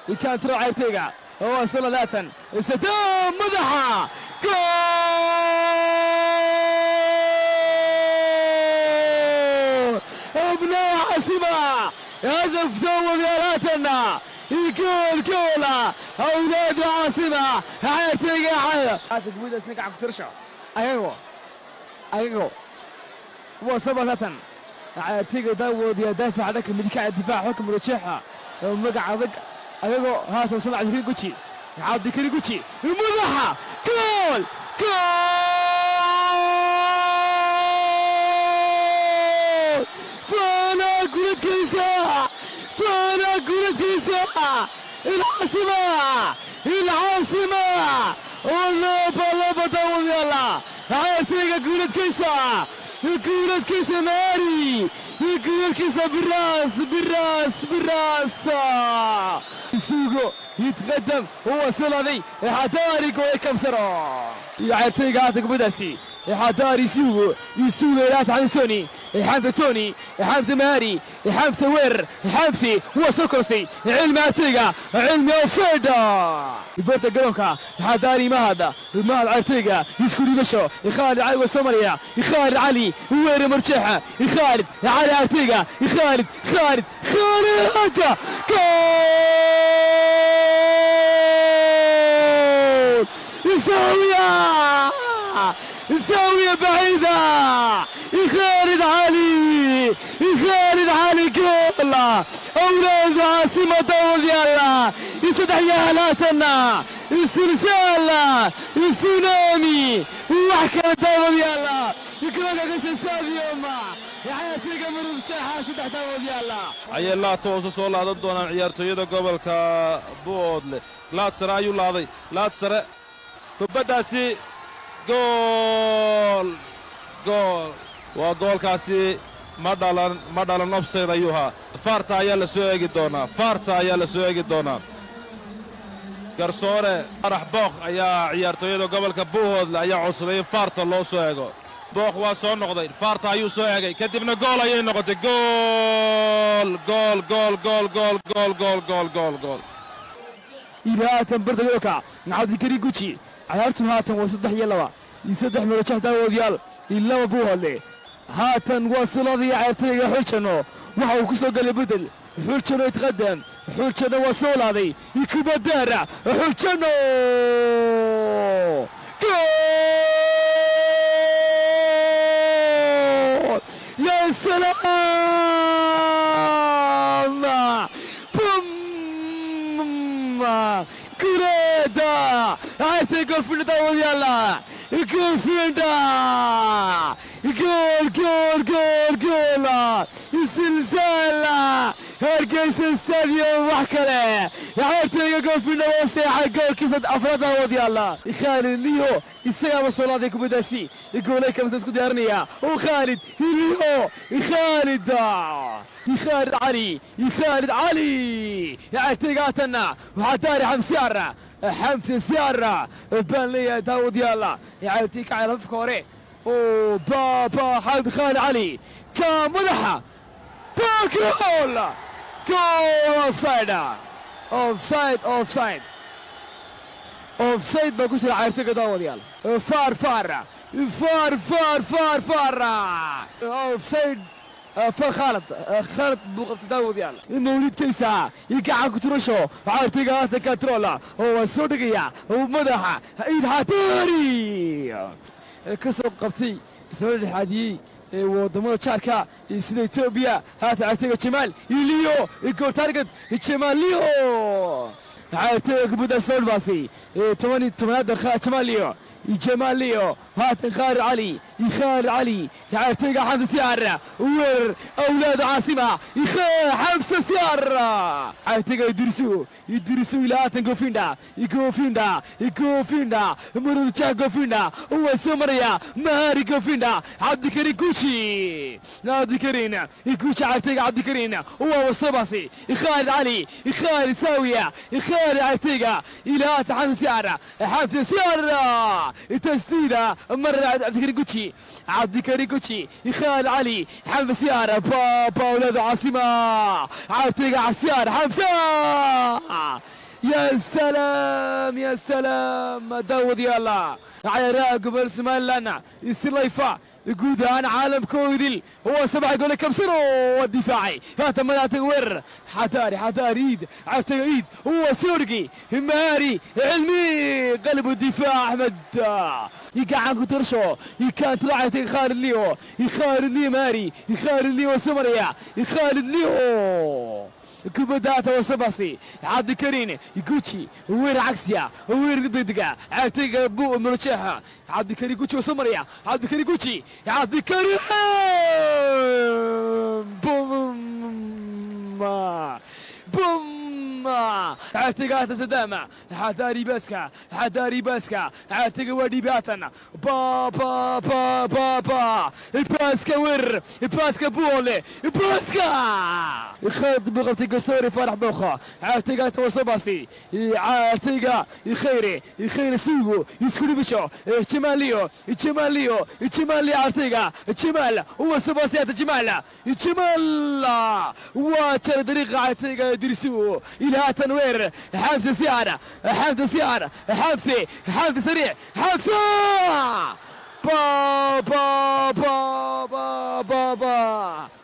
Control ciyaartoyga oo solo laatan Sadaam madaxa gool أبناء عاصمة هدف ثوب يالاتنا جول جول أولاد عاصمة ciyaartoyga gudaasna gacan ku tirsho ayago ayago waa sabalatan ciyaartoyga daawod ya daafaca dhanka midig difaaca xulka murajeexa magaca adag ayagoo haatan soo Cabdikariin Guji Cabdikariin Guji madaxa gool gool faana guradkiisa faana guradkiisa العاصمة العاصمة ولوبا لوبا daawad yaala ciyaartoyga guuladkiisa guuladkiisa maari guuladkiisa بالراس بالراس بالراس سوقو يتقدم هو سولادي حداري كوي كمسرو ciyaartoyga haatan kubadaasi حداري سوقو يسوق الى تحمسوني حمزه توني حمزه مهاري حمزه وير حمزه وسكرسي علمي ارتيغا علمي offside بورتا garoonka حداري mahada mahad ciyaartoyga isku dhibasho Khalid Ali Soomaaliya Khalid Ali weerar marjeexa Khalid Ali Artega Khalid Khalid Khalid goal زاوية زاوية بعيدة خالد علي خالد علي جول أولاد عاصمة دول يلا يستدعي يالاتنا السلسال السونامي وحكى دول يلا يكرهك استاديوم ciyaartoyga murugjeexa saddex daawad yaala Ayay laad toosa soo laadan doonaan ciyaartooyada gobolka Buuhoodle. Laad sare ayuu laaday, laad sare kubaddaasi gool gool waa goolkaasi ma dhalan ma dhalan offside ayuu ahaa. VAR-ta ayaa la soo eegi doonaa, VAR-ta ayaa la soo eegi doonaa. Garsoore Farax Bookh ayaa ciyaartooyada gobolka Buuhoodle ayaa codsaday in VAR-ta loo soo eego. Bookh waa soo noqday, VAR-ta ayuu soo egay, kadibna gool ayay noqotay. Gool gool gool gool gool gool gool gool gool gool. Ila haatan barta garoonka Cabdikariin Guji ciyaartu haatan waa 3 iyo 2 iyo 3 murajax daawadayaal iyo 2 Buuhoodle. Haatan waa suladii ciyaartoyga Xuljano waxa uu ku soo galay bedel. Xuljano yataqadam, Xuljano waa soo laaday kubadaara Xuljano gool ya salaam bum kureeda ciyaartoy goolfinda daawadayaala goolfinda gool gool gool gool silsaal Hargeysa Stadium wax kale ciyaartoyga goolfinda waa seexay goolkiisa afraad daawadayaala. Khaalid Liyo isagaaba soo laaday kubadaasi goolay kamsa isku diyaarinaya oo Khaalid Liyo Khaalid Khaalid Cali Khaalid Cali ciyaartoyga haatanna waxaa daari Xamsiyaar Xamsi Siyaar baan leeyahay daawadayaala ciyaartoy ka afka hore oo baba xamd Khaalid Cali ka madaxa gool gool offside offside offside offside baa ku jira ciyaartoyga daawadayaal. VAR VAR VAR VAR VAR VAR offside far khalad khalad buu qabtay daawadayaal. Mawlid kaysa iyo gacan ku turasho ciyaartoyga haatan control oo waa soo dhigaya madaxa Ciid Xataari ka soo qabtay isla dhexaadiyey wadamada jaarka iyo sida Etoobiya. Haatan ciyaartoyga Jamaal iyo Liyo goal target Jamaal Liyo ciyaartoyga kubadda soo dhibaasay toban iyo tobanaad Jamaal Liyo Jamaal Liyo haatan Khaalid Cali Khaalid Cali ciyaartoyga Xamse Siyaar weerar awlaad caasima Xamse Siyaar ciyaartoyga Idrisu Idrisu ilaa haatan Gofinda Gofinda Gofinda Murudja Gofinda waa soo maraya Mahari Gofinda Cabdikarin Kushi Cabdikarin Kushi ciyaartoyga Cabdikarin waa wasobasi Khaalid Cali Khaalid Saawiya Khaalid ciyaartoyga ilaa haatan Xamse Siyaar Xamse Siyaar تسديده مرة عبد الكريم كوتشي عبد الكريم كوتشي خالد علي حمزه سيارة بابا اولاد عاصمة عبد عسيار حمزه يا سلام يا سلام daawadayaal cayaaraha gobol Somaliland si layfa guud ahaan caalamkoodil هو سبعة جول كمسرو والدفاعي هذا مناطق وير حداري حداري ايد عتق ايد هو سورقي مهاري علمي قلب الدفاع احمد يقعد كترشو يكان طلعت خالد ليو خالد ليو مهاري خالد ليو سمريا خالد ليو kubadaata wasabasi cabdikariin guji weer cagsiya weer degdega caagtayga bu murjeexa cabdikariin guji wasamaraya cabdikariin guji cabdikariin bum bum caagtayga haatan sadaama xadaari baaska xadaari baaska caagtayga waa dhiibaatan ba ba ba ba ba baaska weer baaska buole baaska خالد بغلطي قصوري فرح بوخا عارتيغا توصباسي عارتيغا خيري خيري سوقو يسكولي بشو جماليو جماليو جمالي عارتيغا جمال هو سباسي هذا جمال جمال وتر طريق عارتيغا يدرسو الى تنوير حمزه سيارة حمزه سيارة حمزه حمزه سريع حمزه با با با با با با با